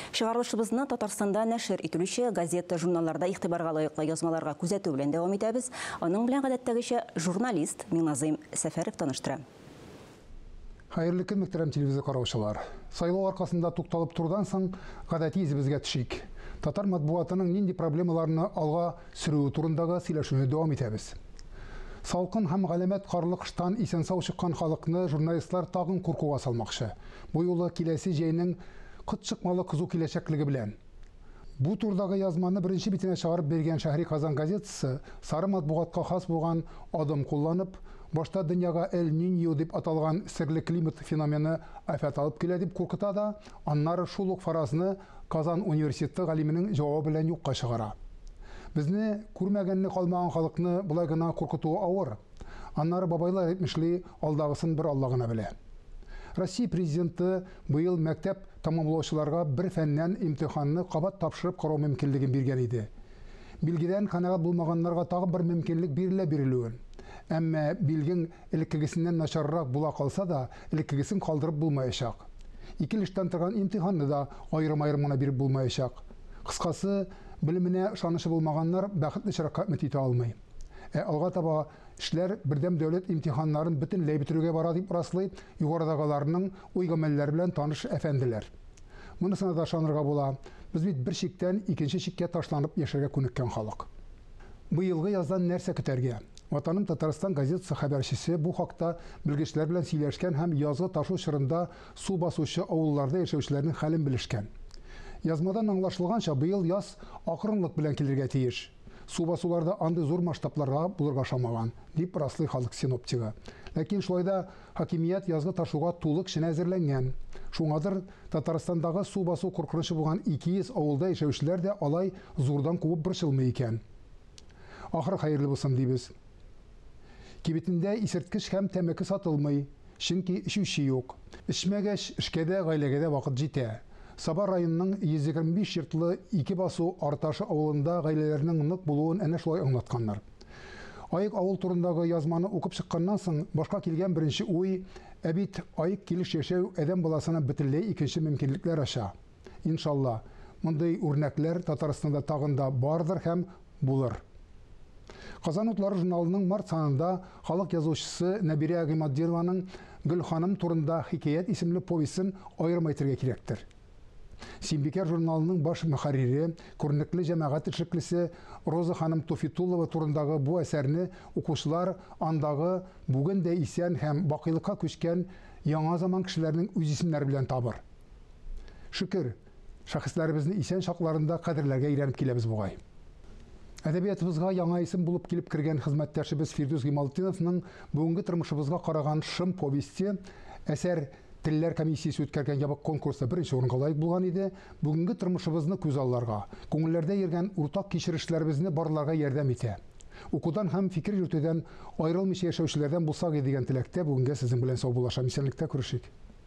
Чыгарылышыбызны Татарстанда нәшер ителүче газета, журналларда игътибарга лаеклы язмаларга күзәтү белән дәвам итәбез. Аның белән гадәттәгечә журналист Миңназыйм Сәфәров таныштыра. Хәерле көн, мөхтәрәм телевизор караучылар. Сайлау аркасында тукталып торудан соң гадәти изебезгә төшик. Татар матбугатының нинди проблемаларны алга сүрүе турындагы сөйләшүне дәвам итәбез. Салкын һәм галәмәт карлы кыштан исән-сау чыккан халыкны журналистлар тагын куркуга салмакчы. Бу юлы киләсе җәйнең кот чыкмалы кызу киләчәклеге белән. Бу турдагы язманы беренче битенә чыгарып биргән Шәһри Казан газетасы сары матбугатка хас булган адым кулланып, башта дөньяга Эль-Ниньо дип аталган серле климат феномены афәт алып килә дип куркыта да, аннары шул ук фаразны Казан университеты галименең җавабы белән юкка чыгара. Безне күрмәгәнне калмаган халыкны болай гына куркытуы авыр. Аннары бабайлар әйтмешли, алдагысын бер Алла гына белә. Россия президенты быел мәктәп тәмамлаучыларга бер фәннән имтиханны кабат тапшырып карау мөмкинлеген биргән иде. Билгедән канәгать булмаганнарга тагын бер мөмкинлек бирелә бирелүен. Әмма билгең элеккегесеннән начаррак була калса да, элеккегесен калдырып булмаячак. Ике өлештән торган имтиханны да аерым-аерым гына биреп булмаячак. Кыскасы, белеменә ышанычы булмаганнар бәхетле чиракка өмет итә алмый. Ә алга таба эшләр бердәм дәүләт имтиханнарын бөтенләй бетерүгә бара дип раслый югарыдагыларның уй-гамәлләре белән таныш әфәнделәр. Монысына да ышанырга була. Без бит бер чиктән икенче чиккә ташланып яшәргә күнеккән халык. Быелгы яздан нәрсә көтәргә? Ватаным Татарстан газетасы хәбәрчесе бу хакта белгечләр белән сөйләшкән һәм язгы ташу чорында су басучы авылларда яшәүчеләрнең хәлен белешкән. Язмадан аңлашылганча, быел яз акрынлык белән килергә тиеш. Су басуларда андый зур масштабларга булырга ошамаган, дип раслый халык синоптигы. Ләкин шулай да хакимият язгы ташуга тулы көченә әзерләнгән. Шуңадыр Татарстандагы су басу куркынычы булган 200 авылда яшәүчеләр дә алай зурдан кубып борчылмый икән. Ахыры хәерле булсын дибез. Кибетендә исерткеч һәм тәмәке сатылмый, чөнки эчүче юк. Эчмәгәч, эшкә дә, гаиләгә дә вакыт җитә. Саба районының 125 йортлы ике басу Арташы авылында гаиләләрнең нык булуын әнә шулай аңлатканнар. Аек авыл турындагы язманы укып чыкканнан соң башка килгән беренче уй, ә бит аек килеш яшәү адәм баласына бөтенләй икенче мөмкинлекләр ача. Иншалла, мондый үрнәкләр Татарстанда тагын да бардыр һәм булыр. Казан утлары журналының март санында халык язучысы Нәбирә Гыйматдинованың Гөл ханым турында хикәят исемле повестен аерым әйтергә кирәктер. Симбикә журналының баш мөхәррире, күренекле җәмәгать эшлеклесе Роза ханым Туфитуллова турындагы бу әсәрне укучылар андагы бүген дә исән һәм бакыйлыкка күчкән яңа заман кешеләренең үз исемнәре белән табыр. Шөкер, шәхесләребезне исән чакларында кадерләргә өйрәнеп киләбез бугай. Әдәбиятыбызга яңа исем булып килеп кергән хезмәттәшебез Фирдүс Гыймалтдиновның бүгенге тормышыбызга караган шым повести әсәр телләр комиссиясе үткәргән ябык конкурста беренче урынга лаек булган иде. Бүгенге тормышыбызны күз алларга, күңелләрдә йөргән уртак кичерешләребезне барларга ярдәм итә. Укудан һәм фикер йөртүдән аерылмыйча яшәүчеләрдән булсак иде дигән теләктә бүгенгә сезнең белән саубуллашам. Исәнлектә күрешик.